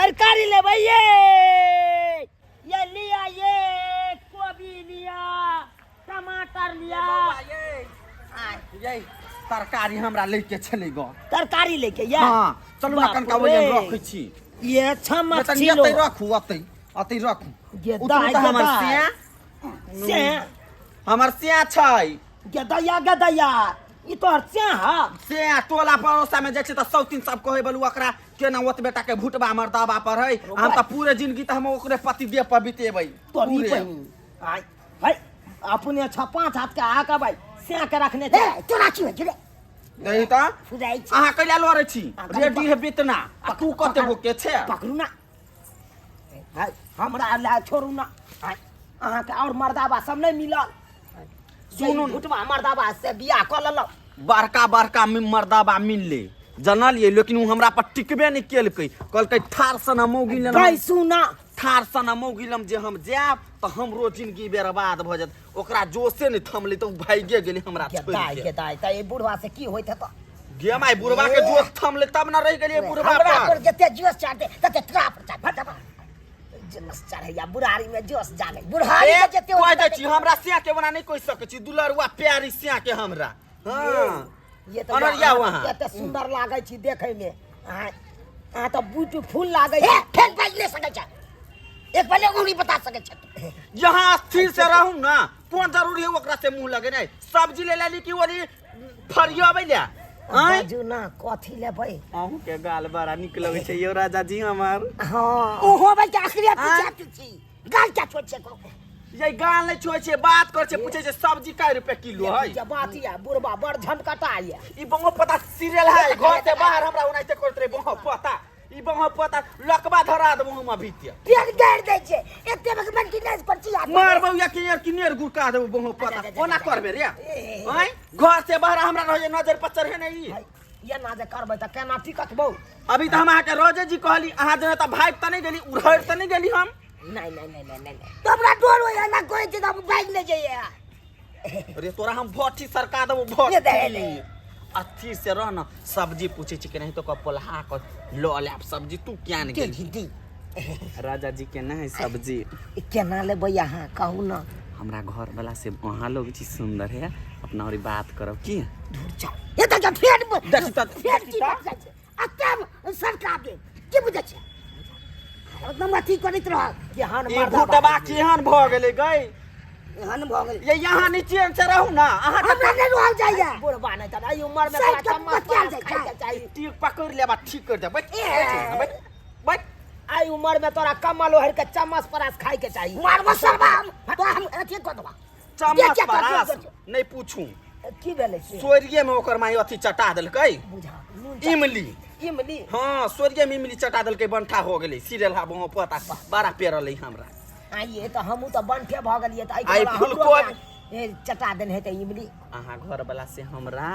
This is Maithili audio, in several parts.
तरकारी लेबै ये ये लिया ये कोबी लिया टमाटर लिया। ये तरकारी हमरा लैके छलै ग। तरकारी लेके या? हाँ, चलू ना। बाप कनका रे। वजन रखै छी। ये छमक नहि तऽ छिलो। एतै रखू, अतै अतै रखू। ये उतरू दाइ तऽ हमर दाइ। सिया से हमर सिया छै। गदया गदया, ई तोहर से हा? से टोला पड़ोसा में जाइ छै तऽ सौतीन सब कहै बलू ओकरा केना ओत बेटा के भुटबा मर्दाबा पर है। हम तऽ पूरे जिंदगी तऽ हम ओकरे पति देह पर बितेबै। तोरी पूरे। बहिन आय भाई, अपने छ पाँच हाथ के आका भाई से के रखने छै। ए, तोरा की होइ छै रे? नहीं तऽ फुराइ छै। अहाँ कैला लड़ै छी? आ, कनि रेडी है बेतना आ तू कते गो के छै? पकड़ू ना हाय, हमरा ला छोड़ू ना हाय, अहाँके और मर्दाबा सब नहीं मिलल? सुनू न। भुटवा मर्दाबा से बियाह कऽ लेलहुँ। बड़का बड़का मर्दाबा मिलले जानलियै, लेकिन ओ हमरा पर टिकबे नहि केलकै। कहलकै ठार सन मौगी लेना। बैसू ना। ठार सन मौगी लम जे हम जायब तऽ हमरो जिंदगी बर्बाद भऽ जायत। ओकरा जोशे नहि थमलै तऽ ओ भागिए गेलै हमरा गे छोड़ि दाइ के। गे दाइ, तऽ ई बुढ़वा से की होइत हेतौ? गे माय, बुढ़वा के जोश थमलै तब ने रहि गेलियै बुढ़वा हमरा पर। पर जते जोश चढ़तै तते तोरा पर चढ़ फट फट। जोश चढ़ैया, बुढ़ारी में जोश जागे। बुढ़ारी ए, के जते कहि दै छी, हमरा सिया के ओना नहि कहि सकै छी। दुलरुआ प्यारी सिया के हमरा, हाँ। ये तऽ अनरिया अहाँ वहाँ। कते सुंदर लागै छी देखै में। अहाँ अहाँ तऽ ब्यूटीफुल लागै ए छी। फेर बाजि नहि सकै छै, एक पहिले उंगली बता सकै छै। यहाँ स्थिर से रहू ना, कोन जरूरी है ओकरा से मुंह लगेनाइ? सब्जी ले लेली कि ओली फरियाबै ले आँय? बाजू ना, कथी लेबै? अहूँ के गाल बड़ा नीक लगै छै यौ राजा जी हमर। हाँ। ओहो भाई के आखिरी पीछे पीछे गाल क्या छोड़ छै को? ये गाल नहीं छोड़ै छै, बात करै छै, पूछै छै सब्जी कै रुपए किलो है। ये बात ये बुढ़बा बड़ झनकटा ये। ई बंगो पता सीरियल है, घर से बाहर हमरा ओनाहिते करैत रहे। बंगो पता, ई बंगो पता लकबा धरा देबो हम अभी ते। पेट गाड़ि दै छै एते बक मन की नहि पर छी। मार बौया के यार किनेर गुड़का देबो। बंगो पता ओना करबे रे आँय? घर से बाहर हमरा रहे नजर पर चढ़े नहीं। ये ना जे करबै तऽ केना टिकत बौ? अभी तऽ हम अहाँके रोजे जी कहली, अहाँ जे तऽ भागि तऽ नहि गेली, उड़हरि तऽ नहि गेली हम? नहीं नहीं नहीं नहीं नहीं। तो हमरा डर होइए ना, कहै छै तऽ हम भागि नहि जइए। अरे तोरा हम भट्ठी सरका देबो। ये दे भट्ठी ले। अथी से रह न, सब्जी पूछे छी के नहीं तो कह पोल्हा क ल लेब सब्जी। तू क्या नहीं के गेली? दीदी। राजा जी के ना है सब्जी। केना लेबै अहाँ कहू ना? हमरा घर वाला से अहाँ लोग छी सुंदर है, अपना और बात करब की। धुर जा, ये तऽ फेर देखी तऽ- फेर की बात जाइ छै आ तब सरका दे की बुझै छै, एकदम अथी करैत रह। केहन ई मर्दाबा भुटबा केहन भऽ गेलै गई? एहन भऽ गेल। ये यहाँ नीचे से रहू ना अहाँ। हमरा नहि रहल जाइए। बुढ़बा नहीं तऽ एहि उमर में साइड तोरा के चम्मच पतियाल पर जाइ खाइके छै। चाही। ठीक पकड़ लेबा, ठीक कर दे। बैठ बैठ बैठ बैठ। एहि उमर में तोरा कमल ओढ़ के चम्मच परास खाइ के चाही। मारबो सरबा हम तो हम अथी कऽ देबा। चम्मच के- के- परास के- नहीं पूछू। की भेलै से? स्वर्गे में ओकर माई अथी चटा देलकै। बुझा नून इमली। इमली। हाँ, स्वर्गे में इमली चटा देलकै, बंठा हो गेलै। सीरियल हा बहु पता बड़ा पेरल है हमरा। आइए तऽ हमहूँ तऽ बंठे भऽ गेलियै तऽ आइ एहिके बदला हमरो फुलकोबी। ए, चटा देने हेतै इमली। अहाँ घर वाला से हमरा,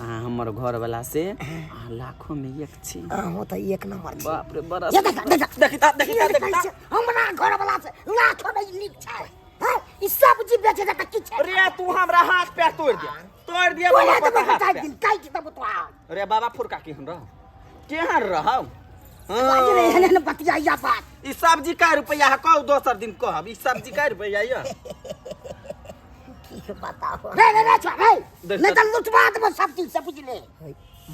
अहाँ हमर घर वाला से अहाँ लाखों में एक छी। अहूँ तऽ एक नंबर छी। बाप रे, बड़ा ये देख देख। देखी ता, देखी ता, देखी ता। हमरा घर वाला से लाखों में नीक छै। हैं? ई सब्जी बेचे जाता की छै? रे तू हमरा हाथ पैर तोड़ दिया, तोड़ दिया। तोरा बाबा तऽ पता हाथ काटि पैर। दिन काटि देबो तोरा। रे बाबा फुरका केहन रह, केहन रहौ? बाज रे, एहन एहन बतियाइया बात। ई सब्जी कै रुपैआ है कहू? दोसर दिन कहब। ई सब्जी कै रुपैआ यऽ? की बताबो। रे रे रे छोड़ रे। देख नहीं तऽ लुटवा देबो सब चीज से, बुझले?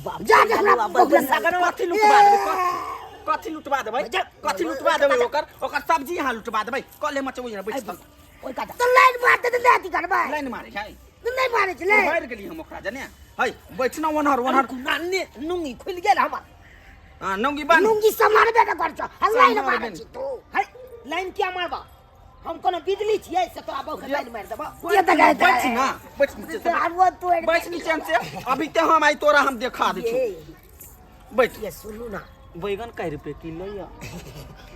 बाप जा जा, हमरा बगल कथी लुटवा देबै? कथी कथी लुटवा देबै? कथी लुटवा देबै? ओकर ओकर सब्जी यहाँ लुटवा देबै? कले मचबै यहाँ बैठ। ओहि कात तऽ लाइन मार दे, नहि अथी करबै। लाइन मारे है? नहि मारे छै ले। भरि गेली हम ओकरा जने है। बैठना ओनहर ओनहर। नानी, नुंगी खुलि गेल हमर। हाँ, नौगी बन। लुंगी सम्हारबे ने कर छौ आ लाइन सम्हारबे मारे ने। छी तू। है, लाइन किया मारबा? हम कोनो बिजली छियै से तोरा बहु के लाइन मारि देबो? ये तऽ गए। बैठ ना, बैठ नीचे से। आरो तोड़। बैठ नीचे से, अभी ते हम आई तोरा हम देखा दै ये छी। बैठ। ये सुनू ना। बैगन कै रुपए किलो यऽ?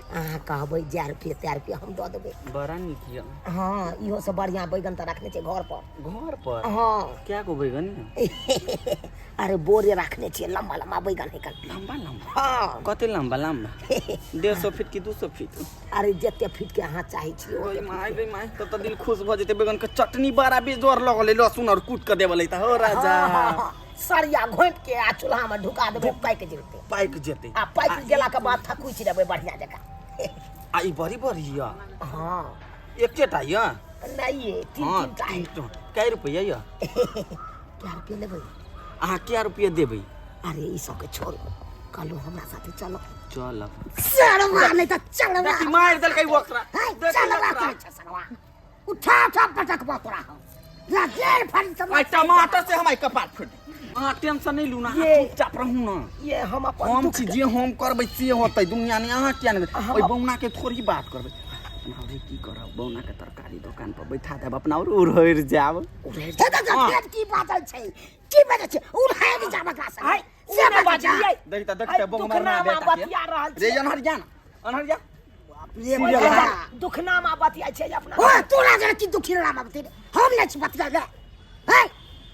अहाँ कहबै जै रुपये तै रुपये हम दऽ देबै। बड़ा नीक यऽ। हँ, इहो सब बढ़िआँ बैगन तऽ रखने छै घर पर। घर पर? हँ। क्या गो बैगन यऽ? अरे बोरे रखने छियै, लम्बा लम्बा बैगन है कल। लम्बा लम्बा? हँ। कते लम्बा लम्बा? 150 फीट की 200 फीट? अरे जते फीट के अहाँ चाहै छियै ओए my रे my, तब तऽ दिल खुश भऽ जेतै। बैगन के चटनी बड़ा बेजोर लगलै, लहसुन और कूट के देबलै तऽ हो राजा। हँ, सरिया घोंटि के आ चूल्हा में ढुका देबै, पाकि जेतै। पाकि जेतै। आ पाकि गेला के बाद थकुचि देबै बढ़िया जकाँ। आ ई बड़ी बड़ी यऽ। हँ। एकेटा यऽ? नहीं, तीन। हँ, तीन टा है। तीन टा। कै रुपैआ यऽ? कै रुपया लेबै? अहाँ कै रुपैआ देबै? अरे ई सबके छोड़ू, कहलहुँ हमरा साथे चलो। चलब। सरवा नहीं तऽ चलवा। देखी मारि देलकै ओकरा। है, देखी चलवा ओकरा। करै छै सरवा। उठा उठा पटकबो तोरा हम। ला जेल फाड़ी सब। आइ टमाटर से हम कपार फोड़ि देब। अहाँ टेंशन नहीं लू ना, अहाँ ये- चुपचाप रहू ना। ये हम अपन हम दुख छी जे हम करबै से होतै दुनिया ने, अहाँ किया नहि हम ओहि बौना के थोड़ी बात करबै। अपना औरे की करब, बौना के तरकारी दोकान पर बैठा देब, अपना और उड़हरि जाब। उड़हरि हाँ। की बाजै छै, की बाजै छै? उड़हरि जाब एकरा संगे। आइ से ओ नहि बाजै जा। बजलियै। देख तऽ देख आइ तऽ बौना दुखनामा बेटा के। बतिया रहल रे छियै। अनहरिया ना, अनहरिया। रे सीरियल बाबा। है। दुखनामा बतिया छै अपना। ओ तोरा जरा की दुखी रामा बते हम नहि छी बतिया ले। है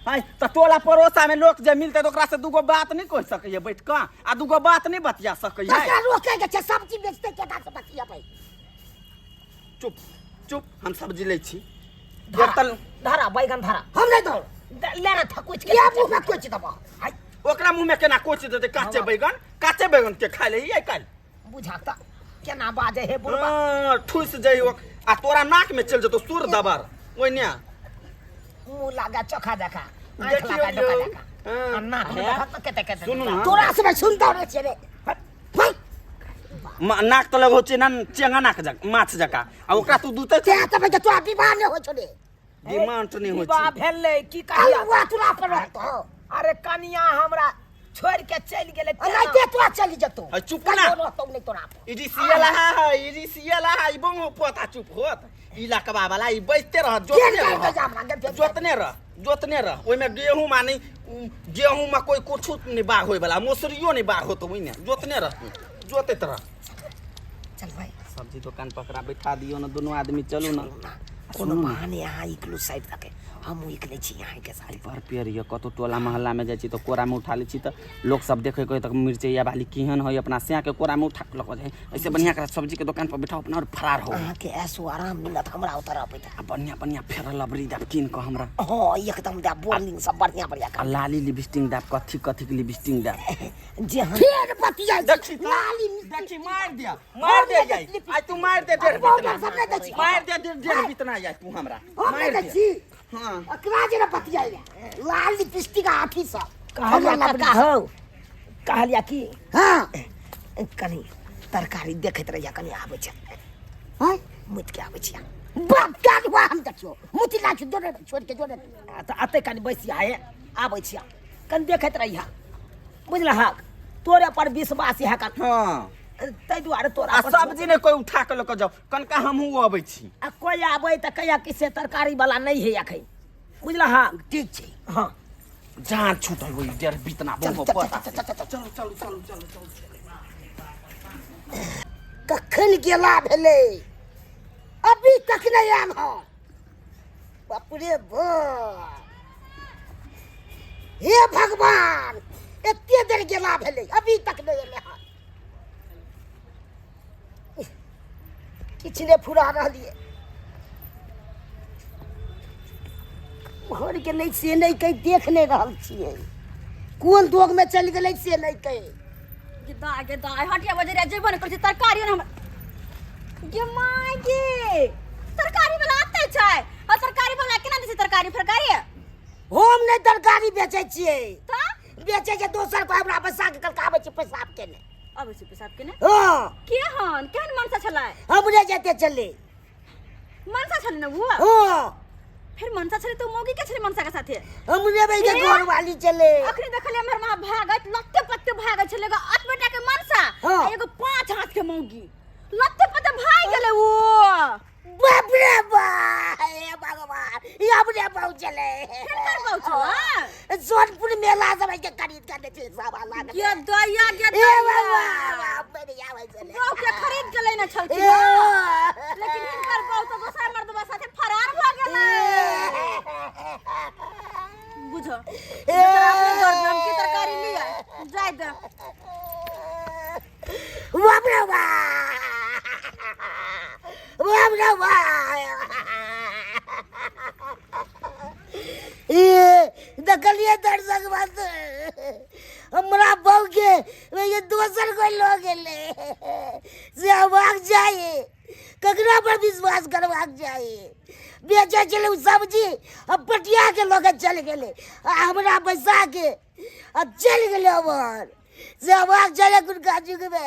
हाय तऽ टोला पड़ोसा में लोक जे मिलतै तऽ ओकरा से दूगो बात नहि कहि सकैया बैठ कऽ, आ दूगो बात नहि बतिया सकैया। तकरा रोके के छै, सब्जी बेचते केना से बतियेबै? चुप चुप, हम सब्जी लै छी। धरा, एक तल धरा बैगन धरा। हम नहि दौड़। ले ना थकुच के। किया मुँह में कोचि देबो? हाय, ओकरा मुँह में केना कोचि देतै? काचे बैगन, काचे बैगन के खाय ले आइ काल्हि। बुझा तऽ केना बाजै हे बुढ़बा। हाँ, ठुसि जाइ आ तोरा नाक में चलि जेतौ सुर दबर ओहिने। मुँह लागा चोखा जका, आँखि देखियौ लागा डोका यौ। जका। हाँ। आ नाक में हे? देखत तऽ केते केते। सुनू ना। तोरा सब सुनता नहि छियै रे। है नाक तऽ लगो छै ना चेंगा नाक जक माछ जका, आ ओकरा तू दूते तें तऽ बेटा तोरा विवाह नहि होइ छौ रे। डिमांड नहि होइ विवाह छै। भेलै की कहिया? अलुआ तोरा पर रहतौ। अरे कनिया हमरा छोड़ि के चलि गेलै। एनाहिते तोरा चलि जेतौ। है, चुप ना। कहियो रहतौ नहि तोरा पर। ई जी सीएल है, ई जी सीएल है, ई बहु पोता चुप होत। ई लकबा वाला ई बैसते रह, फेर जोतने जाय रह। के जाम लागे, फेर जोतने रह, जोतने रह। ओहिमे गेहूं माने गेहूं में कोई कुछ नहीं बाग होय वाला, मौसरियो नहीं बाग होतो ओहिने। जोतने रह तू, जोतैत रह। चल भाई। सब्जी दुकान पकड़ा बैठा दियो ना, दोनों आदमी चलू ना। कोनो बहाने यहाँ इकलू साइड तक हम इकले छी यहाँ के साथ। बड़ पेड़ यऽ, कतौ टोला मोहल्ला में जाइ छी तऽ कोरा में उठा लै छी तऽ लोक सब देखै कहै तक मिरचैया वाली केहन है, अपना सैया के कोरा में उठा के लऽ कऽ जाइ। ऐसे बढ़िया करा सब्जी के दुकान पर बैठाओ अपना और फरार हो। अहाँ के ऐसो आराम मिलत हमरा उतर अबैत। आ बढ़िया बढ़िया फेर लबरी दाब कीन कऽ हमरा। हाँ, एकदम दा बोर्निंग सब बढ़िया बढ़िया। आ लाली लिपस्टिक दाब, कथी कथी के लिपस्टिक दाब। जे हम फेर बतिया देखी तऽ। लाली देखी मार दिया, मार दे जाई। आइ तू मार दे डेढ़ पाउडर बितना। सब नहि दै छी। मार दे डेढ़ डेढ़ बितना जाय तू हमरा। हम मार नहि दै दे। छी। हाँ। एकरा जे ने बतियाइ लाल लिपस्टिक आ अथी सब कहलिया हमरा काका हौ, कहलिया की? हाँ। कनी तरकारी देखैत रहिया, कनी आबै छै। हैं? मुति के आबै छिया। बाप काज हुआ हम देखियो मुति ला छी जोड़े छोड़ के जोड़े। आ तऽ अतै कनी बैसिया हे, आबै छिया, कनी देखैत रहिया, बुझलहक? तोरे पर विश्वास है कन। हाँ। ताहि दुआरे तोरा आ पर सब्जी ने कोई उठा के लऽ कऽ जाओ, कनका हमहूँ अबै छी। आ कोई आबै तऽ कहिया कि से तरकारी वाला नहि है अखन, बुझलहक? ठीक छै। हाँ। जान छूटल ओहि डेढ़ बितना चल, बहु चल, पोता। चल, चल, चल, चल, चलू चलू चलू चलू चलू। कखन गेला भेलै अभी तक नहि आयल हँ। बाप रे बाप, हे भगवान, एते देर गेला भेलै अभी तक नहि एलै हँ। किछु नहि फुरा रहलियै, घर गेलै से नहि कहि देख नहि रहल छियै, कोन दोगमे चलि गेलै से नहि कहि। गे दाय गे दाय, हटिया बजरिया जेबो ने करै छै, तरकारी ने हमर गे my गे, तरकारी वाला आते छै। आ तरकारी वाला केना दै छै तरकारी फरकारी? हम नहि तरकारी बेचै छियै। तऽ बेचै छै दोसर को, हमरा पैसा के कलकाबै छै पेशाब केने। अबै छै पेशाब केने? हँ। केहन केहन मनसा छलै? हमरे जेते चले। मनसा छलै ने वो? हँ। फिर मनसा छलै तऽ मौगी के छलै मनसा के साथे? हमरे भाई के हे? घर वाली चले। अखनी देखलियै हमर माँ भागत लत्ते पत्ते भागत छलै, एगो आठ बेटा के मनसा हाँ। आ एगो 5 हाथ के मौगी लत्ते पत्ते भाग गेलै ओ। बाप रे बाप, हे भगवान, ई हमरे बहु चले। केकर बहु छलै? सोनपुर मेला सब के खरीद के छै सब अलग। गे दैया गे हे दैया, भगवान, बाप रे, आबै छलै। बहु के खरीद के लेने लेने छलखिन हँ। लेकिन हिनकर बहू तऽ दोसर मर्दबा साथे फरार भऽ गेलै। बुझो बेचारा अपने दर्द में, हम की तरकारी लिअ जाय दे। बाप रे बाप, बाप रे बाप, ये देखलिए दर्शक बात, हमरा बहू के ये दोसर कोई लऽ गेलै से हेबाक चाही? ककरा पर विश्वास करबाक चाही? बेचै छलै ओ सब्जी आ पटिया के लऽ के चलि गेलै आ हमरा बैसा के आ चलि गेलै। हमर से हेबाक चाही एखुनका युगमे?